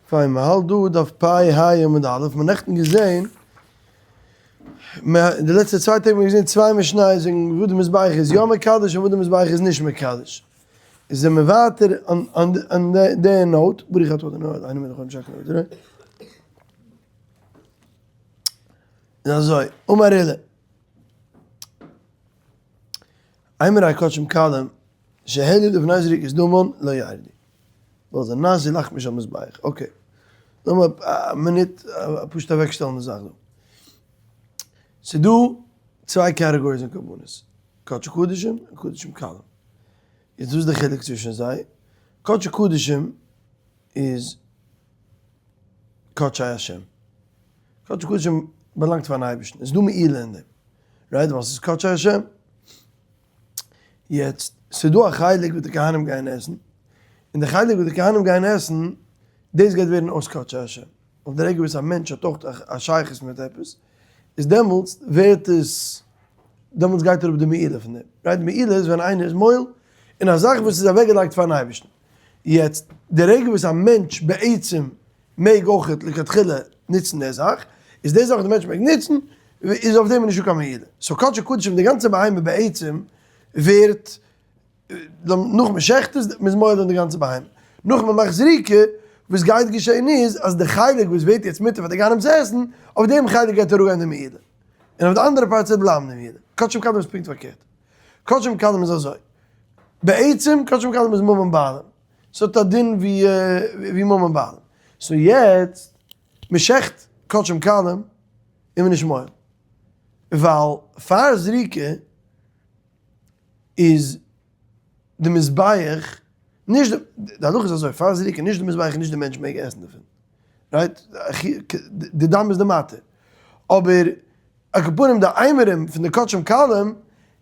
פיין, מען האלט דא דף פ ה עמוד א', מען האט נעכטן געזען, די לעצטע צוויי טעג האט מען געזען צוויי משניות וועגן וואס די מזבח איז יא מקדש און וואס די מזבח איז נישט מקדש. איז זעמיר ווייטער אן די note, ברוך אתה ה' אלהינו מלך העולם שהכל נהיה בדברו. איז אזוי, אמר עולא. אימורי קדשים קלים שהעלו לפני זריקת דמן לא ירדו. ווייל זה נעשה לחמי של מזבח. okay. לאמיר א מינוט פשוט אוועקשטעלן די זאך דא. ס'דא צוויי categories אין קרבנות. קדשי קדשים און קדשים קלים. יעצט וואס איז די חילוק צווישן זיי? קדשי קדשים איז קדשי השם. קדשי קדשים באלאנגט פארן אייבערשטן. עס איז דא מעילה אין דעם. right? ווייל ס'איז קדשי השם. יעצט, ס'איז דא א חלק וואס די כהנים גייען עסן, און די חלק וואס די כהנים גייען עסן, דאס גייט ווערן אויס קדשי השם. אויף די רגע וואס א מענטש האט אויך א שייכות מיט עפעס, איז דעמאלטס ווערט עס, דעמאלטס גייט אראפ די מעילה פון דעם. right? מעילה איז ווען איינער איז מועל אין א זאך וואס איז אוועקגעלייגט פארן אייבערשטן. יעצט, די רגע וואס א מענטש בעצם מעג אויך לכתחילה נוצן די זאך, איז די זאך וואס די מענטש מעג נוצן, איז אויף דעם נישטא קיין מעילה. so קדשי קדשים די גאנצע בהמה בעצם ווערט, נאך מען שעכט עס, מען איז מועל אין די גאנצע בהמה. נאך מען מאכט זריקה, וואס גייט געשען איז, אז די חלק וואס ווערט יעצט מותר פאר די כהנים צו עסן, אויף דעם חלק גייט אראפגיין די מעילה. און אויף די אנדערע part וועט בלייבן די מעילה. קדשים קלים איז פונקט פארקערט. קדשים קלים איז אזוי, בעצם קדשים קלים איז ממון בעלים. ס'האט א דין ווי ממון בעלים. so יעצט, מ'שעכט קדשים קלים איז מען נישט מועל. ווייל פאר זריקה איז די מזבח נישט די, די הלכה איז אזוי, פאר זריקה נישט די מזבח און נישט די מענטש מעג עסן דערפון. right? די דם איז די מתיר. אבער על כל פנים די אימורים פון די קדשים קלים,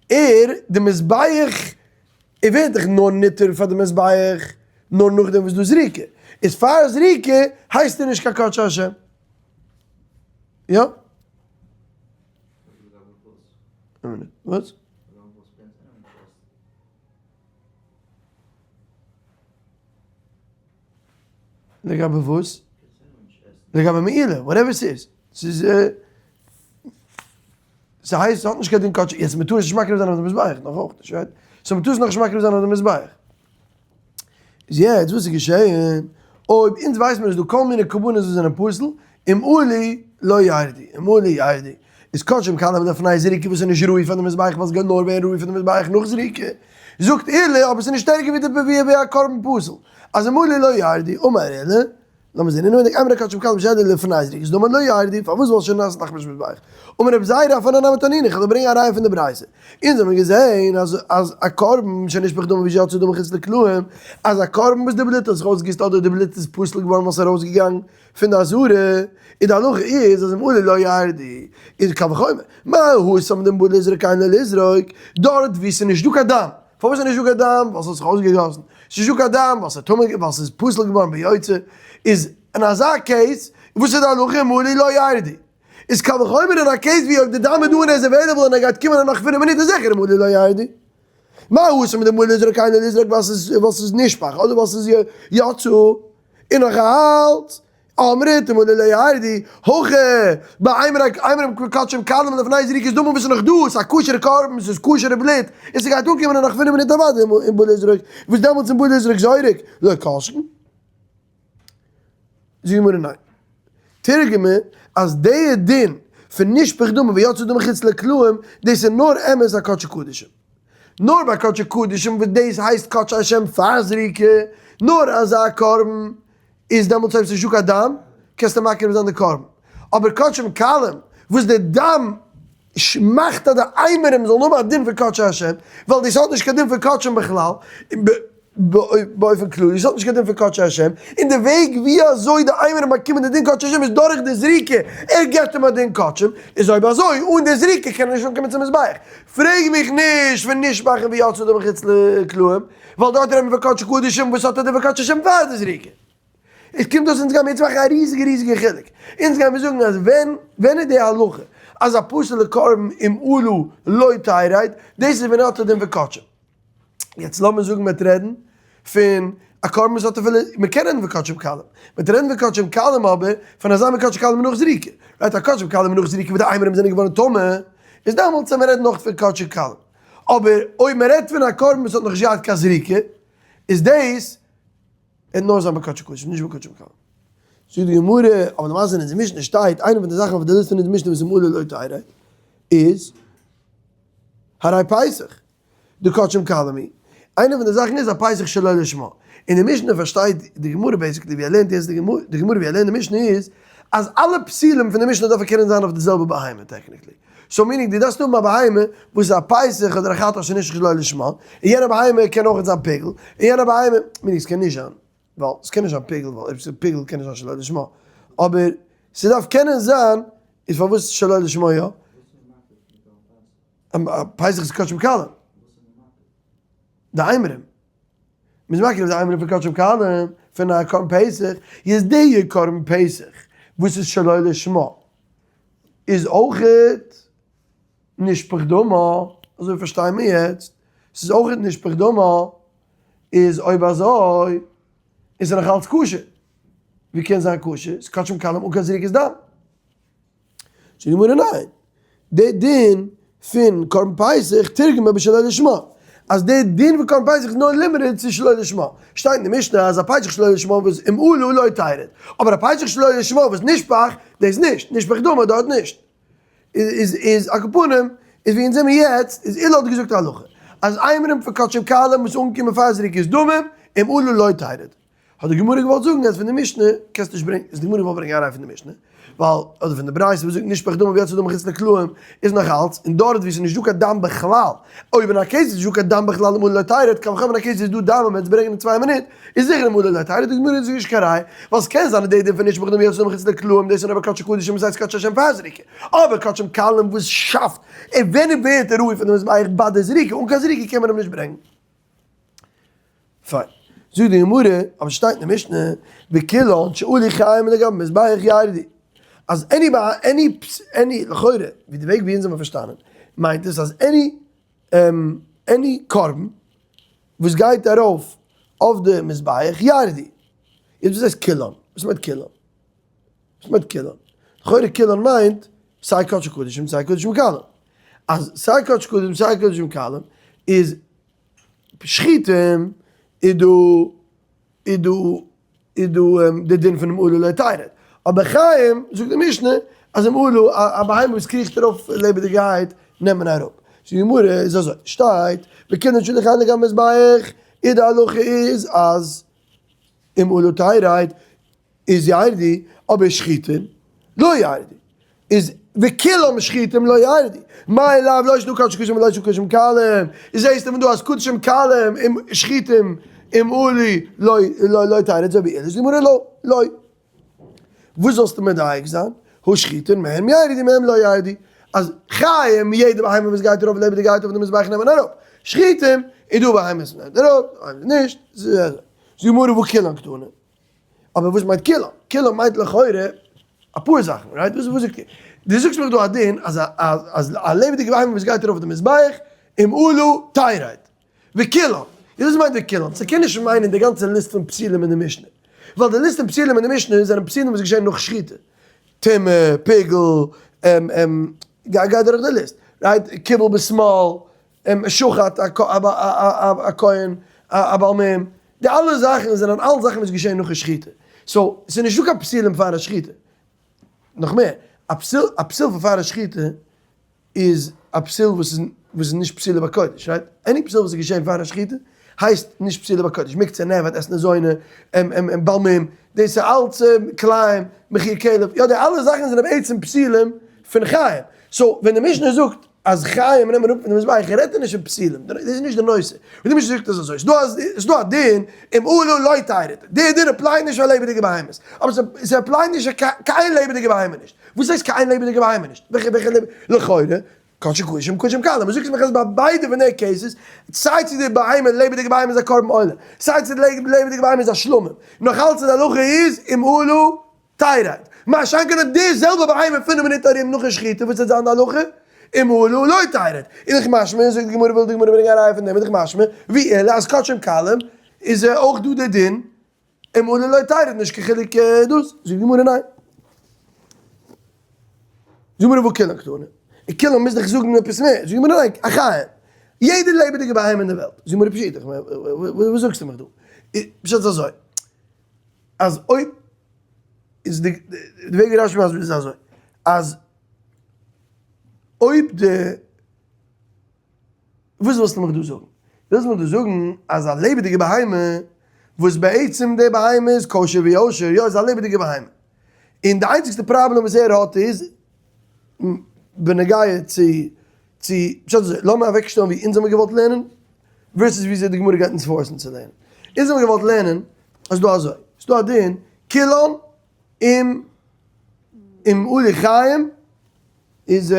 ער, די מזבח, ער ווערט דאך נאר ניתר פאר די מזבח נאר נאכדעם וואס דא זריקה איז פאר זריקה הייסט ער נישט קיין קדשי השם. יא? וואס? לגבי וואס? לגבי מעילה, whatever ס'איז. ס'איז ס'הייסט ס'האט נישט קיין דין קדשי, יעצט מ'טאר עס נישט מקריב זיין אויף די מזבח, נאך אויך נישט, right? so מ'טאר עס נאכנישט מקריב זיין אויף די מזבח. איז יעצט וואס איז געשעהן? אויב אונז ווייסט מיר אז דא כל מיני קרבנות וואס זענען פסול, אם עלו לא ירדו, אם עלו ירדו, איז קדשים קלים לפני זריקה וואס איז נישט ראוי פאר די מזבח ווייל ס'גייט נאר ווערן ראוי פאר די מזבח נאך זריקה, זאגט עולא אבער ס'איז נישט שטערקער ווי די פביעה ווי א קרבן פסול, אז אם עלו לא ירדו, אמר עולא, לאמיר זען אינעווייניג אימורי קדשים קלים שהעלו לפני זריקת דמן לא ירדו, פארוואס ווייל שנעשה לחם של מזבח? אמר רבי זירא אף אנא נמי תנינא, איך וועל ברענגען א ראיה פון די ברייתא. אונז האבן געזען אז אז א קרבן שנשפך דמו ושיצא דמו חוץ לקלעים, אז א קרבן וואס די בלוט האט זיך אויסגעגיסט אדער די בלוט איז פסול געווארן ווייל ס'איז ארויסגעגאנגען פון די עזרה, און די הלכה איז אז אם עלו לא ירדו, איז קל וחומר, מה התם דאם בעי לזרוק אין לו לזרוק, דארט וואו ס'איז נישט דא קיין דם, פארוואס איז נישט דא קיין דם? ווייל ס'האט זיך אויסגעגאסן. ס'איז נישט דא קיין דם ווייל ס'איז טמא ווייל ס'איז פסול געווארן ביוצא. איז אין אזא case וואס איז די הלכה אם עלו לא ירדו? איז קל וחומר אין א case ווי אויב די דם איז דא און ער איז available און ער גייט קומען אין נאך פינף מינוט איז זיכער אם עלו לא ירדו. מה התם דבעי לזרוק אין לו לזרוק ווייל ס'איז ווייל ס'איז נשפך אדער ווייל ס'איז יצא און נאך אלץ אמרת אם עלו לא ירדו, הכא באימורי אימורי קדשים קלים לפני זריקת דמן וואס איז נאך דא, ס'איז א כשר'ע קרבן, ס'איז כשר'ע בלוט, און ס'גייט אנקומען אין נאך פינף מינוט אוודאי אם בעי לזרוק, וואס דעמאלטס אם בעי לזרוק זורק, לא כל שכן. זאגט די גמרא ניין. תרגמה אז די דין פון נשפך דמו ויצא דמו חוץ לקלעים, דאס איז נאר אמת א קדשי קדשים. נאר ביי קדשי קדשים וואס דאס הייסט קדשי השם פאר זריקה, נאר אזא קרבן איז דעמאלטס אויב ס'איז נישטא קיין דם קענסטו מקריב זיין די קרבן, אבער קדשים קלים וואס די דם מאכט אז די אימורים זאלן האבן א דין פון קדשי השם, ווייל דאס האט נישט קיין דין פון קדשים בכלל, באופן כללי, דאס האט נישט קיין דין פון קדשי השם, און די וועג ווי אזוי די אימורים באקומען די דין קדשי השם איז דורך די זריקה, ער געבט אים א דין קדשים, איז אויב אזוי אן די זריקה קען ער נישט אנקומען צום מזבח. פרעג מיך נישט פון נשפך און ויצא דמו חוץ לקלעים. ווייל דארט רעדט מען פון קדשי קדשים וואס האט ער די קדשי השם פאר די זריקה. עס קומט אויס אונז גיימיר יעצט מאכן א ריזיגע ריזיגע חילוק. אונז גיימיר זאגן אז ווען ווען איז די הלכה אז א פסול'ע קרבן אם עלו לא תרד, דאס איז ווען ער האט א דין פון קדשים. יעצט לאמיר זאגן מ'וועט רעדן. פון א קרבן וואס האט אפילו, מען קען רעדן פון קדשים קלים, מען רעדן פון קדשים קלים אבער פון אזא מין קדשים קלים נאך זריקה, right א קדשים קלים נאך זריקה וואס די אימורים זענען געווארן טמא, איז דעמאלטס ווען מען רעדט נאך פון קדשים קלים. אבער אויב מען רעדט פון א קרבן וואס האט נאך נישט געהאט קיין זריקה, איז דאס וועט נאר זיין בקדשי קדשים נישט בקדשים קלים. זאגט די גמרא, אבער למעשה אין אונזער משנה שטייט, איינע פון די זאכן אויף די ליסט פון אונזער משנה וואס איז אם עלה לא תרד, איז הרי פסח, דקדשים קלים היא. איינע פון די זאכן איז א פסח שלא לשמה. אין די משנה פארשטייט די גמרא basically ווי ער לערנט יעצט די גמרא ווי ער לערנט די משנה איז, אז אלע פסולים פון די משנה דארפן קענען זיין אויף די זעלבע בהמה technically. so meaning דו דארפסט האבן א בהמה וואס איז א פסח אדער א חטאת שנשחט שלא לשמה, און יענע בהמה קען אויך זיין פיגול, און יענע בהמה, meaning ס'קען נישט זיין, ווייל ס'קען נישט זיין פיגול, ווייל אויב ס'איז פיגול קען נישט זיין שלא לשמה, אבער ס'דארף קענען זיין, איז פארוואס שלא לשמה יא? פסח איז קדשים קלים. די אימורים. מ'איז מקריב די אימורים פון קדשים קלים, פון א קרבן פסח, איז די קרבן פסח וואס איז שלא לשמה, איז אויכעט נשפך דמה, אזוי פארשטיי מיר יעצט, ס'איז אויכעט נשפך דמה, איז אויב אזוי איז ער נאך אלץ כשר, ווי קען זיין כשר? ס'איז קדשים קלים אן קיין זריקת דם. זאגט די גמרא ניין, די דין פון קרבן פסח תרגמה בשלא לשמה, אז די דין פון קרבן פסח איז נאר limited צו שלא לשמה, שטייט אין די משנה אז א פסח שלא לשמה וואס אם עלה לא תרד, אבער א פסח שלא לשמה וואס נשפך, דאס נישט, נשפך דמו דארט נישט. איז איז על כל פנים, איז ווי אונז זעמיר יעצט, איז עולא האט געזאגט א הלכה, אז אימורים פון קדשים קלים וואס אנגעקומען פאר זריקת דמים, אם עלה לא תרד. האט די גמרא געוואלט זאגן אז פון די משנה קענסטו נישט ברענגען, איז די גמרא געוואלט ברענגען א ראיה פון די משנה, ווייל אדער פון די ברייתא וואס זאגט נשפך דמו ויצא דמו מחוץ לקלעים איז נאך אלץ, און דארט ווי עס איז נישט דא קיין דם בכלל, אויב אין א case איז נישט דא קיין דם בכלל אם עלה לא תרד, קל וחומר אין א case איז דא דם און מען וועט עס ברענגען אין צוויי מינוט, איז זיכער אם עלה לא תרד, די גמרא זאגט נישט קיין ראיה, ווייל עס קען זיין אז די דין פון נשפך דמו ויצא דמו מחוץ לקלעים דאס איז נאר ביי קדשי קדשים וואס הייסט קדשי השם פאר זריקה, אבער קדשים קלים וואס שאפט און ווען ער ווערט ראוי פון די מזבח ביי די זריקה, אן קיין זריקה קען מען אים נישט ברענגען. פיין. זאגט די גמרא, אבער שטייט אין די משנה, וכולן שעלו חיים לגבי מזבח ירדו. אז any any any לכאורה, ווי די וועג ווי אונז האבן פארשטאנען, מיינט עס אז any any קרבן וואס גייט ארויף אויף די מזבח ירדו. יעצט וואס הייסט כולן? וואס מיינט כולן? וואס מיינט כולן? לכאורה כולן מיינט סיי קדשי קדשים סיי קדשים קלים. אז סיי קדשי קדשים סיי קדשים קלים איז שחיטים איז דא איז דא איז דא די דין פונעם עלה לא תרד, אבער חיים זאגט די משנה אז אם עלה א בהמה וואס קריכט ארויף לעבעדיגערהייט נעמט מען אראפ, זאגט די גמרא איז אזוי שטייט וכולן שעלו חיים לגבי מזבח איז די הלכה איז אז אם עלה תרד איז ירדו, אבער שחוטין לא ירדו, איז וכולם שחוטים לא ירדו, מאי לאו לא שנא קדשי קדשים ולא שנא קדשים קלים, איז זעהסטו פון דא אז קדשים קלים און שחוטים אם עלו לא לא לא תרד אזוי ווי ער איז גמרא לא לא. וואס זאלסטו מדייק זיין? הא שחוטין מהם ירדו מהם לא ירדו, אז חיים יעדע בהמה וואס גייט ארויף לעבעדיגעהייט אויף די מזבח נעמען אראפ, שחוטים איז דא בהמות וואס נעמט אראפ, בהמות נישט, זאגט די גמרא והא כולן קתני. אבער וואס מיינט כולן? כולן מיינט לכאורה אפאר זאכן, right? וואס וואס זאגט איר? דו זאגסט מיך דא א דין אז א אז א לעבעדיגע בהמה וואס גייט ארויף די מזבח אם עלה תרד. וכולן. איז וואס מיינט וכולן? ס'קען נישט מיינען די גאנצע ליסט פון פסולים אין די משנה. ווייל די ליסט פון פסולים אין די משנה זענען פסולים וואס איז געשען נאך שחיטה. טומאה, פיגול, גיי גיי דורך די ליסט. right? קיבל בשמאל, שחט א כהן א בעל מום, די אלע זאכן זענען אלע זאכן וואס געשען נאכן שחיטה, so ס'איז נישטא קיין פסולים פאר א שחיטה, נאך מער, א פסול א פסול פון פאר א שחיטה איז א פסול וואס איז וואס איז נישט פסולה בקודש, right? Any פסול וואס איז געשען פאר א שחיטה הייסט נישט פסולה בקודש, מוקצה נאבד אתנן זונה בעל מום, דאס איז אלץ כלאים, מחיר כלב, יא די אלע זאכן זענען בעצם פסולים פון חיים, so ווען די משנה זאגט אז חיים נעמען אראפ פון די מזבח רעדט ער נישט פון פסולים, דאס איז נישט די נושא, ווען די משנה זאגט עס אזוי, ס'איז דא א דין אם עלה לא תרד, די דין apply ט נישט פאר לעבעדיגע בהמות, אבער ס' apply ט נישט פאר קיין לעבעדיגע בהמה נישט, וואס הייסט קיין לעבעדיגע בהמה נישט? וועלכע וועלכע לעבעדיגע, לכאורה קדשי קדשים קדשים קלים, זאגסט מיך אז ביי ביידע פון די cases, סיי צו די בהמה לעבעדיגע בהמה איז א קרבן עולה, סיי צו די לעבעדיגע בהמה איז א שלמים, נאך אלץ די הלכה איז אם עלה תרד. מה שאין כן אויב די זעלבע בהמה פינף מינוט ארום נאכן שחיטה וואס וועט זיין די הלכה? אם עלה לא תרד. איז דאך משמע, זאגט די גמרא וויל די גמרא ברענגען א ראיה פון דעם איז דאך משמע ווי עולא אז קדשים קלים. איז אויך דא די דין אם עלה לא תרד נישט קיין חילוק דאס, זאגט די גמרא ניין. זאגט די גמרא והא כולן קתני, און כולן מוז דאך זאגן עפעס מער, זאגט די גמרא ניין, החיים, יעדע לעבעדיגע בהמה אין די וועלט, זאגט די גמרא פשיטא, וואס זאגסטו מיך דא? פשט איז אזוי, אז אויב איז די וועג ווי רשי מסביר איז אזוי, אז אויב די וואס ווילסטו מיך דא זאגן? ווילסט מיך דא זאגן אז א לעבעדיגע בהמה, וואס בעצם די בהמה איז כשר ויושר, יא איז א לעבעדיגע בהמה, און די איינציגסטע פראבלעם וואס ער האט איז בנוגע צו צו, פשט אזוי, לאמיר אוועקשטעלן ווי אונז האמיר געוואלט לערנען, versus וויאזוי די גמרא גייט אונז force ן צו לערנען. אונז האמיר געוואלט לערנען אז ס'דא אזוי, ס'דא א דין, כולן אם אם עלו חיים איז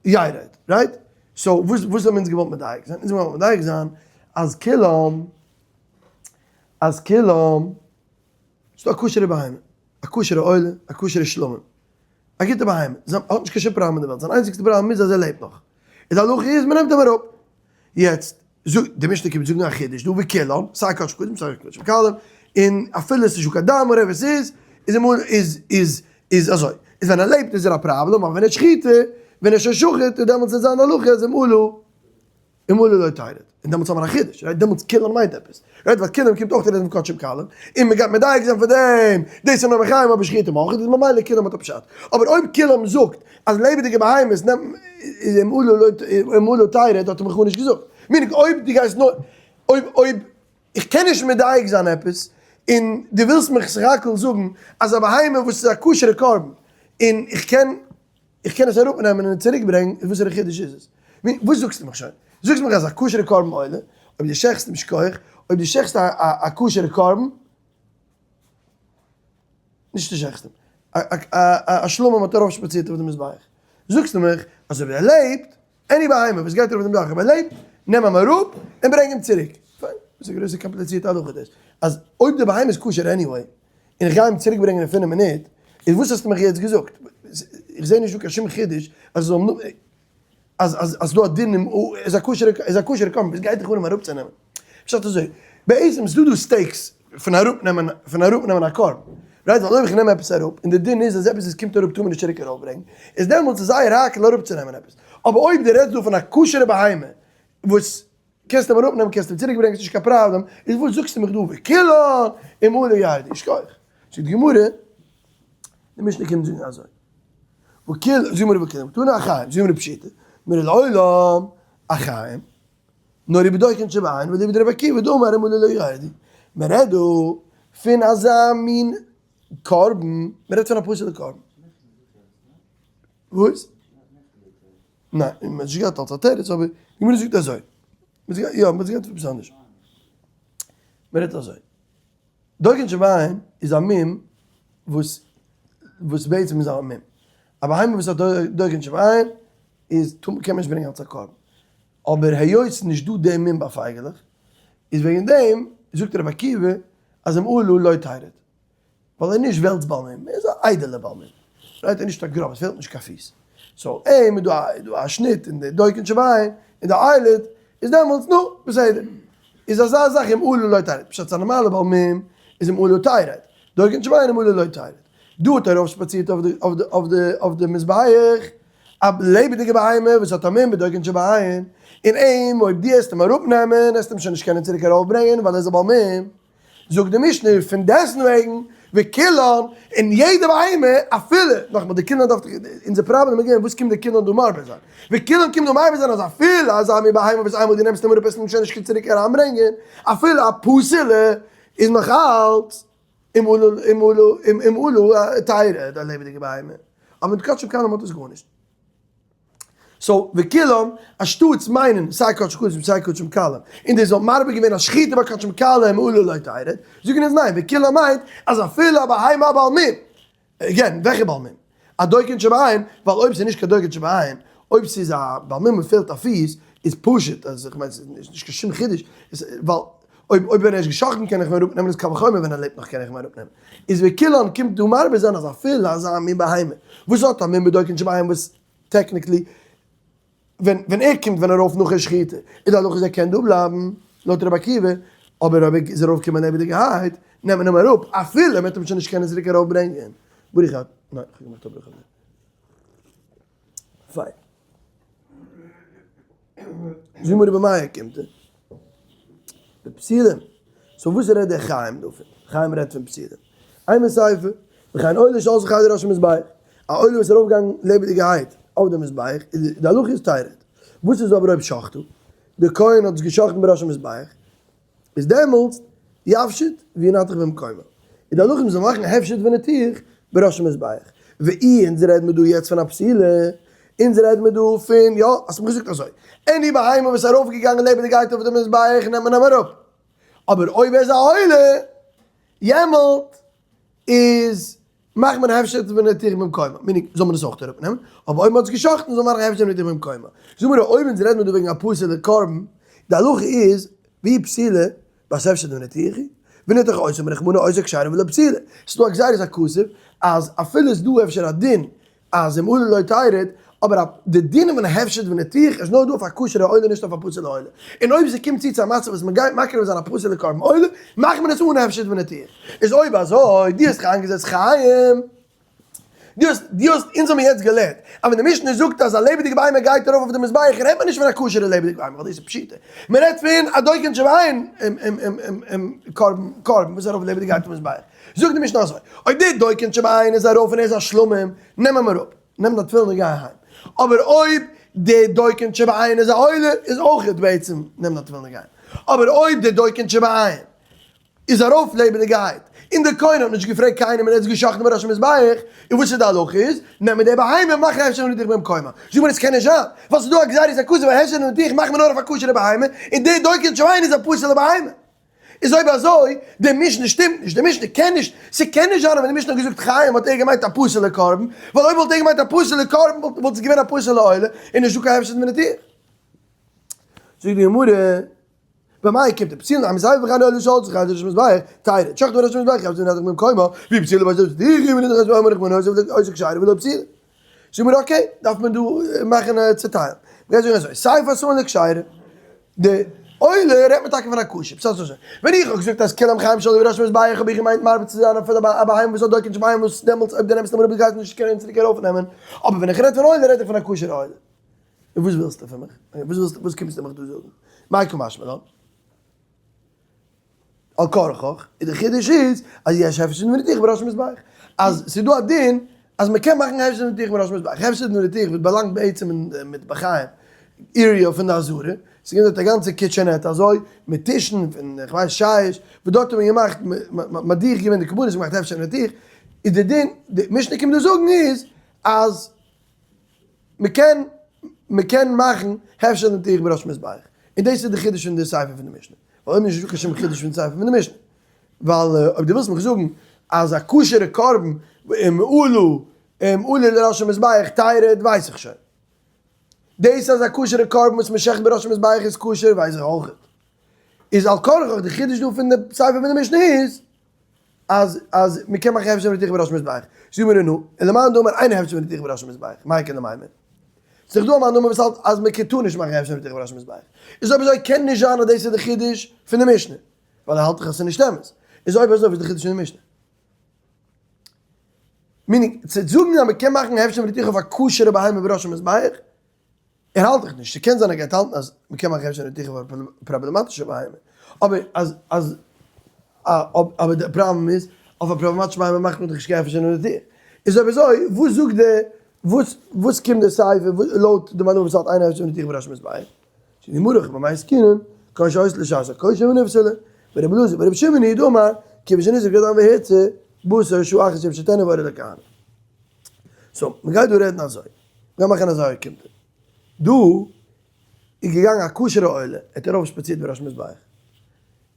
ירד, right? So וואס וואס האבן אונז געוואלט מדייק זיין? אונז האבן געוואלט מדייק זיין אז כולם, אז כולם, ס'דא א כשר'ע בהמה, א כשר'ע עולה, א כשר'ע שלמים, א גוטע בהמה, זיי האט נישט קיין שום פראבלעם אין די וועלט, זיין איינציגסטע פראבלעם איז אז ער לעבט נאך, איז די הלכה איז מ'נעמט אים אראפ. יעצט זאג, די משנה קומט זאגן א חידוש דא וכולן, סיי קדשים קדשים סיי קדשים קלים, און אפילו עס איז נישטא קיין דם whatever עס איז, איז אמאל איז איז איז אזוי, איז ווען ער לעבט איז ער א פראבלעם, אבער ווען ער שחיטה, ווען ער איז שוין שחוט, איז דעמאלטס איז זיין הלכה אז אם עלו אם עלו לא תרד, און דעמאלטס האט מען א חידוש, right? דעמאלטס כולן מיינט עפעס, right? ווייל כולן קומט אויך רעדן פון קדשים קלים, און מען גייט מדייק זיין פון דעם, דאס איז נאר מחיים אבער שחיטה מלכות, איז ממילא כולן האט א פשט, אבער אויב כולן זאגט אז לעבעדיגע בהמות נעמט איז אם עלו לא אם עלו תרד האט ער מיך גארנישט געזאגט. meaning אויב דו גייסט נאר אויב אויב איך קען נישט מדייק זיין עפעס און דו ווילסט מיך סך הכל זאגן אז א בהמה וואס איז א כשר'ע קרבן און איך קען איך קען עס אראפ נעמען און צוריק ברענגן איז וואסערע חידוש איז עס? וואס זאגסטו מיך שוין? זאגסט מיך אז א כשר'ע קרבן עולה אויב דו שעכסט אים שכוח אויב דו שעכסט א א כשר'ע קרבן נישט די שעכסטע. א שלמים האט ארויפשפאצירט אויף די מזבח. זאגסטו מיך אז אויב ער לעבט, any בהמה וואס גייט ארויף די מזבח אויב ער לעבט, נעם אים אראפ און ברענג אים צוריק. פיין, וואס א גרויסע קאמפליצירטע הלכה דאס. אז אויב די בהמה איז כשר anyway, און איך גיי אים צוריק ברענגען אין פינף מינוט, איז וואס האסטו מיך יעצט געזאגט? איך זע נישט דא קיין שום חידוש אז עס זאל אז אז אז דא א דין אין איז א כשר'ע איז א כשר'ע קרבן וואס גייט דיך אן אים אראפצונעמען? פשט אזוי, בעצם איז דא דא stakes פון אראפנעמען פון אראפנעמען א קרבן, right? ווייל אויב איך נעם עפעס אראפ און די דין איז אז עפעס וואס קומט אראפ טאר מען נישט צוריק ארויפברענגן, איז דעמאלטס איז זייער הייקל אראפצונעמען עפעס, אבער אויב דו רעדסט דא פון א כשר'ע בהמה וואס קענסט אים אראפנעמען קענסט אים צוריק ברענגען ס'נישט קיין פראבלעם, איז וואס זאגסטו מיך דא וכולן אם עלו ירדו, יישר כח. זאגט די גמרא, די משנה קומט זאגן אזוי, וכולן, זאגט די גמרא וכולן, קתני החיים, זאגט די גמרא פשיטא, מרא לעולם החיים, נאר איבער דוחקין שבעין ואליבא דרבי עקיבא דאמר אם עלו לא ירדו, מען רעדט דא פון אזא מין קרבן, מען רעדט פון א פסול'ע קרבן. וואס? ניין, מען האט נישט געהאט אלס א תירוץ, אבער די גמרא זאגט אזוי, יא, מען האט געהאט עפעס אנדערש. מען רעדט אזוי, דוחקין שבעין איז א מום וואס וואס בעצם איז א מום. א בהמה וואס האט דוחקין שבעין איז טאר קען מען נישט ברענגען אלס א קרבן. אבער היות ס'איז נישט דא די מום ביי פייגעלעך, איז וועגן דעם זאגט רבי עקיבא אז אם עלו לא תרד. ווייל ער איז נישט וועלטס בעל מום, ער איז א איידעלע בעל מום, right? ער איז נישט א גראבע, עס פעלט נישט קיין פיס, so אים איז דא א שניט אין די דוחקין שבעין, אין די eyelid, איז דעמאלטס נו, בסדר. איז אזא זאך אם עלו לא תרד, פשט א נארמאלע בעל מום איז אם עלו תרד, דוחקין שבעין אם עלו לא תרד. דא האט ער ארויפשפאצירט אויף די מזבח, א לעבעדיגע בהמה וואס האט א מום בדוחקין שבעין, און אים אויב דו העסט אים אראפנעמען העסטו אים שוין נישט קענען צוריק ארויפברענגען ווייל ער איז א בעל מום. זאגט די משנה פון דעסנוועגן וכולן און יעדע בהמה אפילו, נאכאמאל די כולן דארף אונזער פראבלעם איז געווען וואס קומט די כולן דא מרבה זיין, וכולן קומט דא מרבה זיין אז אפילו אזא מין בהמה וואס איינמאל דו נעמסט אים אראפ עס שוין נישט צוריק אריינברענגען, אפילו א פסול'ע איז נאך אלץ אם עלו אם עלו תרד א לעבעדיגע בהמה, אבער מיט קדשים קלים האט עס גארנישט. so וכולן, אנשטאטס מיינען סיי קדשים קדשים סיי קדשים קלים, און דאס וואלט מרבה געווען א שחיטה ביי קדשים קלים עלו לא תרד, זאגן אונז ניין, וכולן מיינט אז אפילו א בהמה א בעל מום, again, וועלכע בעל מום? א דוחקין שבעין, ווייל אויב ס'איז נישט קיין דוחקין שבעין, אויב ס'איז א בעל מום וואס פעלט א פיס, איז פשוט אז איך מיין ס'איז נישט קיין שום חידוש, ווייל אויב אויב ווען ער איז געשאכטן קען איך אים אראפנעמען איז קל וחומר ווען ער לעבט נאך קען איך אים אראפנעמען. איז וכולן קומט דא מרבה זיין אז אפילו אזא מין בהמה וואס האט א מום בדוחקין שבעין וואס technically ווען ווען ער קומט ווען ארויף נאכן שחיטה איז די הלכה אז ער קען דא בלייבן לויט רבי עקיבא. אבער אויב ער איז ארויפגעקומען לעבעדיגערהייט, נעמט מען אים אראפ, אפילו מען וועט אים שוין נישט קענען צוריק ארויפברענגען. ברוך אתה, ניין, איך האב געמאכט א ברכה אויף דעם. פיין. זאג מיר איבער מאי אוקימתא. די פסילים. so וואס רעדט דער חיים דא פון? חיים רעדט פון פסילים. אימא סיפא, וכן עולה שעלתה חיה לראש המזבח. א עולה וואס איז ארויפגעגאנגען לעבעדיגערהייט אויף די מזבח, איז די הלכה איז תרד. וואס איז אבער אויב שחטו? די כהן האט עס געשחט'ן בראש המזבח, איז דעמאלטס יפשיט וינתח במקומו. איז די הלכה מ'זאל מאכן הפשט וניתוח בראש המזבח. ואי אונז רעד מיר דא יעצט פון א פסילה, אונז רעד מיר דא פון, יא, האסט מיר געזאגט אזוי, any בהמה וואס איז ארויפגעגאנגען לעבעדיגעהייט אויף די מזבח נעמט מען אים אראפ, אבער אויב ער איז א עולה, יעמאלט איז מאכט מען הפשט וניתוח במקומו, meaning זאל מען עס אויך אראפ נעמען, אבער אויב מען האט עס גע'שחט'ן זאל מען מאכן הפשט וניתוח במקומו. זאג מיר אויב אונז רעדן מיר דא וועגן א פסול'ע קרבן, די הלכה איז ואי פסילה בת הפשט וניתוח, וניתח אותה אמר רחמנא אותה כשרה ולא פסילה, ס'איז דא א גזירת הכתוב אז אפילו איז דא אפשר א דין אז אם עלה לא תרד, אבער די דינים פון הפשט וניתוח איז נאר דא אויף א כשר'ע עולה נישט אויף א פסול'ע עולה, און אויב ס'קומט צו צו א מצב וואס מ'גייט מקריב זיין א פסול'ע קרבן עולה, מאכט מען עס אן הפשט וניתוח. איז אויב אזוי, דו האסט זיך איינגעזעצט חיים, דו האסט, דו האסט, אונז האבן יעצט געלערנט אז ווען די משנה זאגט אז א לעבעדיגע בהמה גייט ארויף אויף די מזבח רעדט מען נישט פון א כשר'ע לעבעדיגע בהמה ווייל דאס איז פשיטא, מען רעדט פון א דוקן שבעין קרבן, קרבן וואס איז ארויף לעבעדיגעהייט אויפן מזבח. זאגט די משנה אזוי, אויב דער דוקן שבעין איז ארויף און ער איז א שלמים, נעם אים אראפ, נעם דיין תפילין און גיי אהיים. אבער אויב דער דוקן שבעין איז א עולה, איז אויך בעצם נעם דיין תפילין און גיי אהיים. אבער אויב דער דוקן שבעין איז ארויף לעבעדיגעהייט, און דער כהן האט נישט געפרעגט קיינעם און ער האט עס גע'שחט'ן בראש המזבח, און וואס איז די הלכה איז, נעם מיר די בהמה און מאך הפשט וניתוח במקומה. זאג מיר עס קען נישט זיין, ווייל ס'איז דא א גזירת הכתוב אז הפשט וניתוח מאכט מען נאר אויף א כשר'ע בהמה, און דער דוקן שבעין איז א פסול'ע בהמה. איז אויב אזוי, די משנה שטימט נישט, די משנה קען נישט, ס'קען נישט זיין אז ווען די משנה האט געזאגט חיים האט ער געמיינט א פסול'ע קרבן, ווייל אויב וואלט ער געמיינט א פסול'ע קרבן וואלט עס געווען א פסול'ע עולה, און נישטא קיין הפשט וניתוח. זאגט די גמרא, במאי אוקימתא פסולין אימא סיפא וכן עולה שעלתה חיה לראש המזבח, תרד, שחטה בראש המזבח יפשיט וינתח במקומה, ואי פסילה בת הפשט וניתוח במקומה אמר רחמנא אותה כשרה ולא פסילה. זאג מיר okay, דארף מען דא מאכן א צעטיילן. מ'גייט זאגן אזוי, סיפא עשאן לכשרה, די עולה רעדט מען טאקע פון א כשר, פשט אזוי, ווען איך האב געזאגט אז כולם חיים שעלו בראש המזבח האב איך געמיינט מרבה צו זיין אויף א בהמה וואס האט דוקא נישט בהמה וואס דעמאלטס אויב דו נעמסט אים אראפ גייסטו נישט קענען צוריק ארויפנעמען, אבער ווען איך רעד פון עולה רעד איך פון א כשר'ע עולה. און וואס ווילסטו פון מיך? וואס ווילסטו, וואס קומסטו מיך דא זאגן? מאי קא משמע לן? על כרחך, און די חידוש איז אז יש הפשט וניתוח בראש המזבח, אז ס'איז דא א דין אז מ'קען מאכן הפשט וניתוח בראש המזבח, הפשט וניתוח וואס באלאנגט בעצם אין די מטבחיים area פון די עזרה, ס'איז געווען דארט א גאנצע kitchenette אזוי, מיט טישן פון כ'ווייס שיש, וואס דארט האט מען געמאכט מדיח געווען די קרבנות, געמאכט הפשט וניתוח, איז די דין, די משנה קומט דא זאגן איז אז מ'קען מ'קען מאכן הפשט וניתוח בראש מזבח, און דאס איז די חידוש פון די סיפא פון די משנה, ווייל אויב נישט איז דא קיין שום חידוש פון די סיפא פון די משנה, ווייל אויב דו ווילסט מיך זאגן אז א כשר'ע קרבן אם עלו אם עלו לראש המזבח תרד ווייס איך שוין, דאס אז א כשר'ע קרבן וואס מ'שעכט בראש המזבח איז כשר ווייס איך אויך, איז על כרחך די חידוש דא פון די סיפא פון די משנה איז אז אז מ'קען מאכן הפשט וניתוח בראש המזבח, זאג מיר נו, ולמאן דאמר אין הפשט וניתוח בראש המזבח, מאי איכא למימר? ס'איז דאך דא א מאן דאמר וואס האלט אז מ'קען טאר נישט מאכן הפשט וניתוח בראש המזבח, איז אויב אזוי קען נישט זיין אז דאס איז די חידוש פון די משנה, ווייל ער האלט דאך אז ס'איז נישט אמת, איז אויב אזוי וואס איז די חידוש פון די משנה? meaning, צו זאגן אז מ'קען מאכן הפשט וניתוח אויף א כשר'ע בהמה בראש המזבח, ער האלט דאך נישט, ס'קען זיין ער גייט האלטן אז מ'קען מאכן הפשט וניתוח אויף א פראבלעמאטישע בהמה, אבער אז אז אבער די פראבלעם איז, אויף א פראבלעמאטישע בהמה מאכט מען דאך נישט קיין הפשט וניתוח. איז אויב אזוי וואס זאגט די וואס וואס קומט די סיפא לויט די מאן דאמר וואס האלט אין הפשט וניתוח בראש המזבח? זאגט די גמרא במאי עסקינן כגון שעלתה לשעת הכושר ונפסלה, ורבי אלעזר ברבי שמעון היא דאמר כיוון שנזרק הדם והוצא בשר שעה אחת יפשיטנו ועולה לכהנים. so מ'גייט דא רעדן אזוי. מ'גייט מאכן אזא אוקימתא. דא איז געגאנגען א כשר'ע עולה, ער האט ארויף שפאצירט בראש מזבח.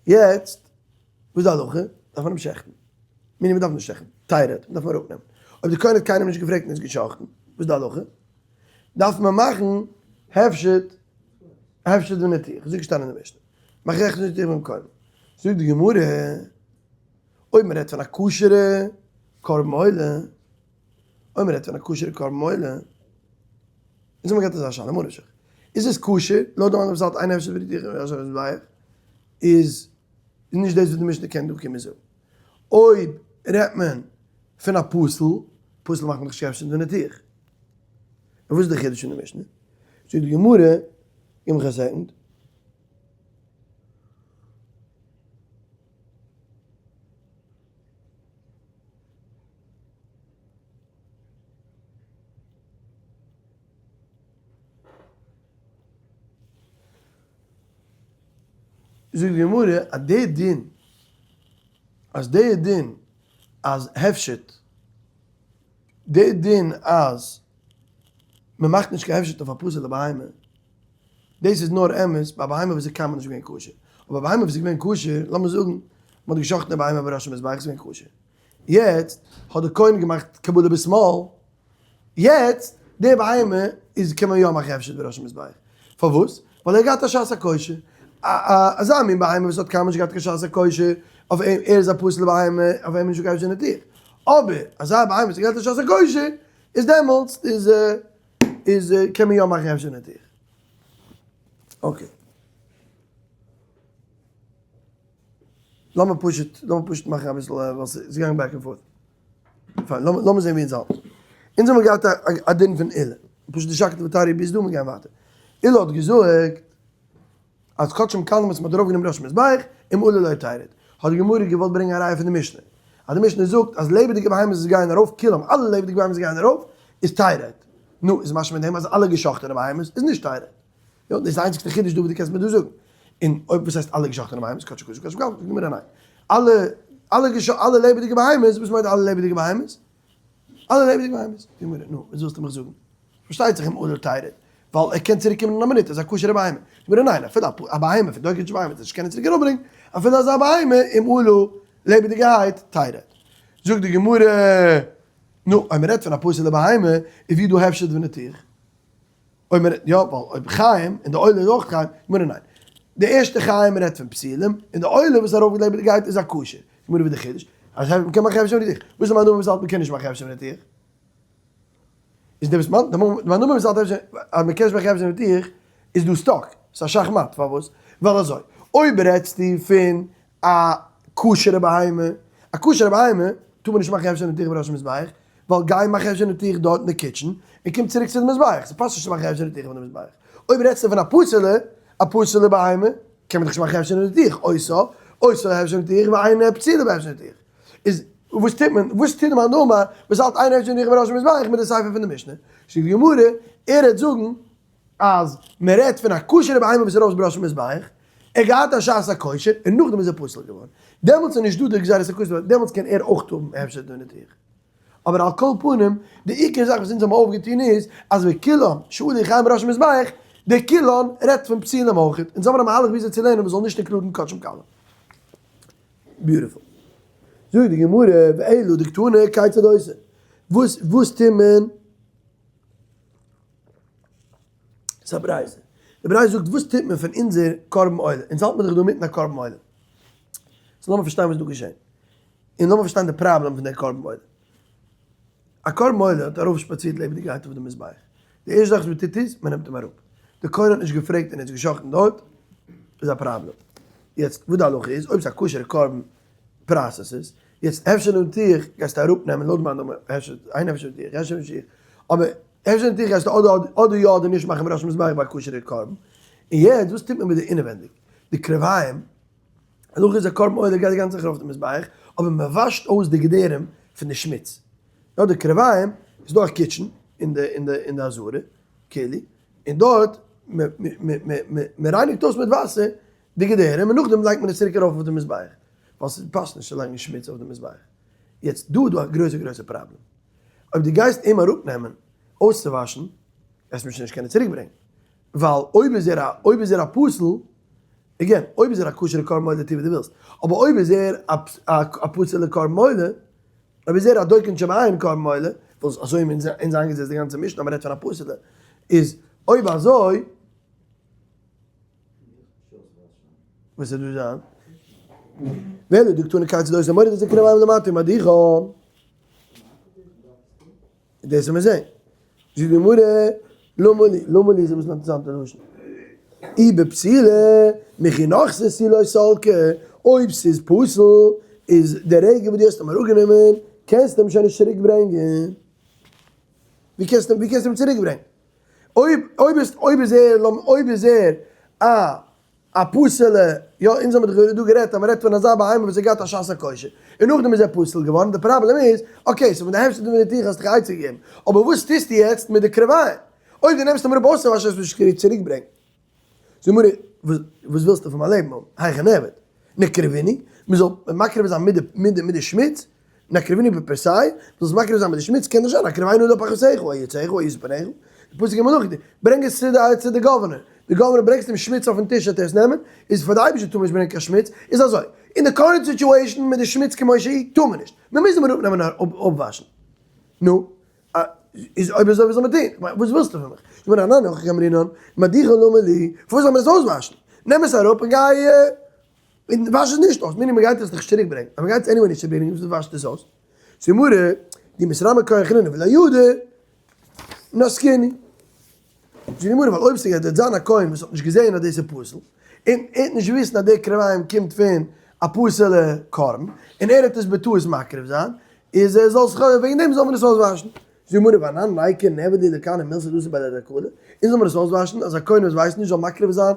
יעצט וואס איז די הלכה? דארף מען אים שעכטן. meaning מ'דארף נישט שעכטן, תרד, מ'דארף אים אראפנעמען. אויב די כהן האט קיינעם נישט געפרעגט און איז געשאכטן, וואס איז די הלכה? דארף מען מאכן הפשט, הפשט וניתוח, אזוי געשטאנען אין די משנה. מאך הפשט וניתוח במקומו. זאגט די גמרא, אויב מ'רעדט פון א כשר'ע קרבן עולה, אויב מ'רעדט פון א כשר'ע קרבן עולה, אונז האבן געהאט אזא שאלה, ממה נפשך, איז עס כשר, לויט די מאן וואס האלט אין הפשט וניתוח בראש המזבח, איז. איז נישט דאס וואס די משנה קען דא קומען זאגן. אויב רעדט מען פון א פסול, פסול מאכט מען דאך נישט קיין הפשט וניתוח. און וואס איז די חידוש פון די משנה? זאגט די גמרא, גיב מיך א second. זאגט די גמרא אז די דין אז די דין אז הפשט די דין אז מען מאכט נישט קיין הפשט אויף א פסול'ע בהמה דאס איז נאר אמת ביי א בהמה וואס איז קיינמאל נישט געווען כשר אבער א בהמה וואס איז געווען כשר לאמיר זאגן מען האט גע'שחט'ן די בהמה בראש המזבח איז געווען כשר יעצט האט די כהן געמאכט קבלה בשמאל יעצט די בהמה איז קען מען יא מאכן הפשט בראש המזבח, פארוואס? ווייל ער האט געהאט א שעת הכושר, א אזא מין בהמה וואס האט קיינמאל נישט געהאט קיין שעת הכושר, אויף אים, ער איז א פסול'ע בהמה, אויף אים איז נישטא קיין הפשט וניתוח, אבער אזא בהמה וואס האט געהאט א שעת הכושר, איז דעמאלטס איז איז קען מען יא מאכן הפשט וניתוח. okay. לאמיר פשוט, לאמיר פשוט מאכן אביסל ווייל ס'איז געגאנגען back and forth. פיין, לאמיר זען ווי אונז האלטן. אונז האבן געהאט א דין פון עולא. פשוט די שקלא וטריא ביז דא, מיר גייען ווייטער. עולא האט געזאגט אז קדשים קלים וואס מ'האט ארויפגענומען ראש מזבח, אם עלו לא תרד. האט די גמרא געוואלט ברענגען א ראיה פון די משנה. אז די משנה זאגט אז לעבעדיגע בהמות וואס גייען ארויף, כולם, אלע לעבעדיגע בהמות וואס גייען ארויף, איז תרד. נו, איז משמע אין דעם אז אלע געשאכטענע בהמות איז נישט תרד. יא, דאס איז די איינציגסטע חידוש דא וואס דו קענסט מיר דא זאגן. און אויב וואס הייסט אלע געשאכטענע בהמות, קדשי קדשים קדשים קלים, זאגט די גמרא ניין. אלע אלע געשא אלע לעבעדיגע בהמות, וואס מיינט אלע לעבעדיגע בהמות? אלע לעבעדיגע בהמות. זאגט די גמרא, נו, וואס ווילסטו מיך זאגן? פארשטייט זיך אם עלו תרד, ווייל ער קען צוריק קומען אין א מינוט, ער איז א כשר'ע בהמה. זאגט די גמרא, ניין, אפילו א בהמה פון דוקא בהמה וועט ער נישט קענען צוריק אראפברענגען, אפילו אזא בהמה אם עלו לעבעדיגערהייט תרד. זאגט די גמרא, נו, אויב מ'רעדט פון א פסול'ע בהמה, איז ווי דא הפשט וניתוח? אויב מען רעדט יא ווייל אויב חיים און די עולה איז אויך חיים, גמרא ניין. די ערשטע חיים רעדט פון פסולים, און די עולה וואס איז ארויפגעלייגט גייט איז א כשר. גמרא ווי די חידוש אז מען קען מאכן הפשט וניתוח. וואס איז מאן דאמר וואס האלט מען קען נישט מאכן הפשט וניתוח? איז דער וואס מאן דאמר וואס האלט אז מען קען נישט מאכן הפשט וניתוח איז דא stuck, ס'איז א שאך מאט, פארוואס? ווייל אזוי, אויב רעדסטו פון א כשר'ע בהמה, א כשר'ע בהמה טאר מען נישט מאכן הפשט וניתוח בראש המזבח, ווייל גיי מאך הפשט וניתוח דארט אין די kitchen, און קום צוריק צו די מזבח, ס'פאסט נישט צו מאכן הפשט וניתוח אויף די מזבח. אויב רעדסטו פון א פסול'ע, א פסול'ע בהמה, קען מען דאך נישט מאכן הפשט וניתוח, עושה, עושה הפשט וניתוח ואינה פסולה בהפשט וניתוח. איז וואס טוט מען, וואס טוט די מאן דאמר וואס האלט אין הפשט וניתוח בראש המזבח מיט די סיפא פון די משנה? זאגט די גמרא, ער העט זאגן אז מען רעדט פון א כשר'ע בהמה וואס איז ארויס בראש המזבח, ער האט געהאט א שעת הכושר און נאכדעם איז ער פסול געווארן, דעמאלטס איז נישט דא די גזירת הכתוב, דעמאלטס קען ער אויך האבן הפשט וניתוח. אבער על כל פנים, די עיקר זאך וואס אונז האבן אויפגעטון איז, אז וכולן שעלו חיים בראש המזבח, די כולן רעדט פון פסולים אויך, אונז האבן א מהלך וויאזוי צו לערנען וואס זאל נישט include ן קדשים קלים. Beautiful. זאגט די גמרא, ואלא דקתני כיצד עושה? וואס וואס טוט מען? ס'איז א ברייתא. די ברייתא זאגט וואס טוט מען פון אונזער קרבן עולה? אונז האלט מיר דאך דא אינמיטן א קרבן עולה. so לאמיר פארשטיין וואס איז דא געשען. און לאמיר פארשטיין די פראבלעם פון דער קרבן עולה. א קרבן עולה האט ארויפשפאצירט לעבעדיגערהייט אויף די מזבח. די ערשטע זאך וואס מען טוט איז, מען נעמט אים אראפ. די כהן האט נישט געפרעגט און ער האט זיך געשאכטן דארט, איז א פראבלעם. יעצט וואס די הלכה איז, אויב ס'איז א כשר'ע קרבן process עס, יעצט אפשר נעם טיך גייסטו אראפ נעמען לויט מיין נאמען אפשר איין אפשר טיך אפשר נישט טיך אבער אפשר טיך גייסטו אדער אדער יא אדער נישט מאכן בראש המזבח ביי א כשר'ע קרבן, און יעצט וואס טוט מען מיט די אינעווענדיג די קרביים, הלכה איז א קרבן עולה גייט די גאנצע זאך ארויף די מזבח, אבער מען וואשט אויס די געדערים פון די שמוץ, יא די קרביים איז דא א kitchen אין די אין די אין די עזרה כלי, און דארט מען מען מען מען רייניגט אויס מיט וואסער די געדערים און נאכדעם לייגט מען עס צוריק ארויף אויף די מזבח, ווייל ס'פאסט נישט צו לייגן שמוץ אויף די מזבח. יעצט דא איז דא א גרויסע גרויסע פראבלעם. אויב דו גייסט אים אראפנעמען אויסצואוואשן, גייסטו אים שוין נישט קענען צוריקברענגען. ווייל אויב איז ער א אויב איז ער א פסול, again, אויב איז ער א כשר'ע קרבן עולה טו וואס דו ווילסט, אבער אויב איז ער א א פסול'ע קרבן עולה, אויב איז ער א דוקן שבעין קרבן עולה, וואס אזוי האבן אונז איינגעזעצט די גאנצע משנה אז מ'רעדט פון א פסול'ע, איז אויב אזוי, וואס איז דא זיין? ואלא דקתני כיצד עושה מוריד את הקרביים למטה ומדיחן. דאס וועל מיר זען. זאגט די גמרא, למה לי, למה לי איז אביסל אינטערעסאנטע לשון. אי בפסולה, מכי נחתא תו לא סלקא. אויב ס'איז פסול, איז די רגע וואס דו האסט אים אראפגענומען, קענסטו אים שוין נישט צוריק ברענגען. ווי קענסטו ווי קענסטו אים צוריק ברענגען? אויב אויב איז אויב איז ער אויב איז ער א א פסול'ע, יא אונז האמיר דאך דא גערעדט אז מ'רעדט פון אזא בהמה וואס האט געהאט א שעת הכושר, און נאכדעם איז ער פסול געווארן, די פראבלעם איז, okay, so פון די הפסד פון די טיך האסטו דיך א עצה געגעבן, אבער וואס טוסטו יעצט מיט די קרביים? אויב דו נעמסט אים אראפ אויסצואוואשן וועסטו נישט צוריק ברענגען. זאג מיר, וואס ווילסטו פון מיין לעבן האבן? היכי נעביד? נקרבינהו? מ'זאל מקריב זיין מיט די מיט די מיט די שמוץ? נקרבינהו בפרסייהו? זאלסט מקריב זיין מיט די שמוץ? קען דאך זיין הקריבנו לפחותיך, או יצאך או ישא פניך. די פסוק אין מלכים, ברענג עס צו די צו די governor, די governor ברענגסט אים שמוץ אויפן טיש וועט ער עס נעמען, איז פאר די אייבערשטער טאר מען נישט ברענגען קיין שמוץ, איז אזוי, אין די current situation מיט די שמוץ כמו שהיא טאר מען נישט, מען מוז אים אראפנעמען און אפוואשן. נו, איז אויב אזוי וואס זאל מען טון? כ'מיין וואס ווילסטו פון מיך? איך בין אנן הכי קאמרינן, מדיחא למה לי, פארוואס זאל מען עס אויסוואשן? נעם עס אראפ און גיי און וואש עס נישט אויס, מינימום מ'גייט עס דאך נישט צוריק ברענגען, אז מ'גייט עס anyway נישט צוריק ברענגען וואס וואשט עס אויס? זאגט די גמרא, דמתרמי כהן אחרינא ולא ידע, נסקינהו. זאגט די גמרא, ווייל אויב ס'גייט דארט זיין א כהן וואס האט נישט געזען אז דאס איז פסול, און ער האט נישט געוויסט אז די קרביים קומט פון א פסול'ע קרבן, און ער האט עס בטעות מקריב זיין, איז ער זאל זיך וועגן דעם זאל מען עס אויסוואשן. זאגט די גמרא, ואנן ניקור נעביד ליה לכהנים מילתא דאתי בי לידי תקלה, אונז זאל מען עס אויסוואשן אז א כהן וואס ווייסט נישט זאל מקריב זיין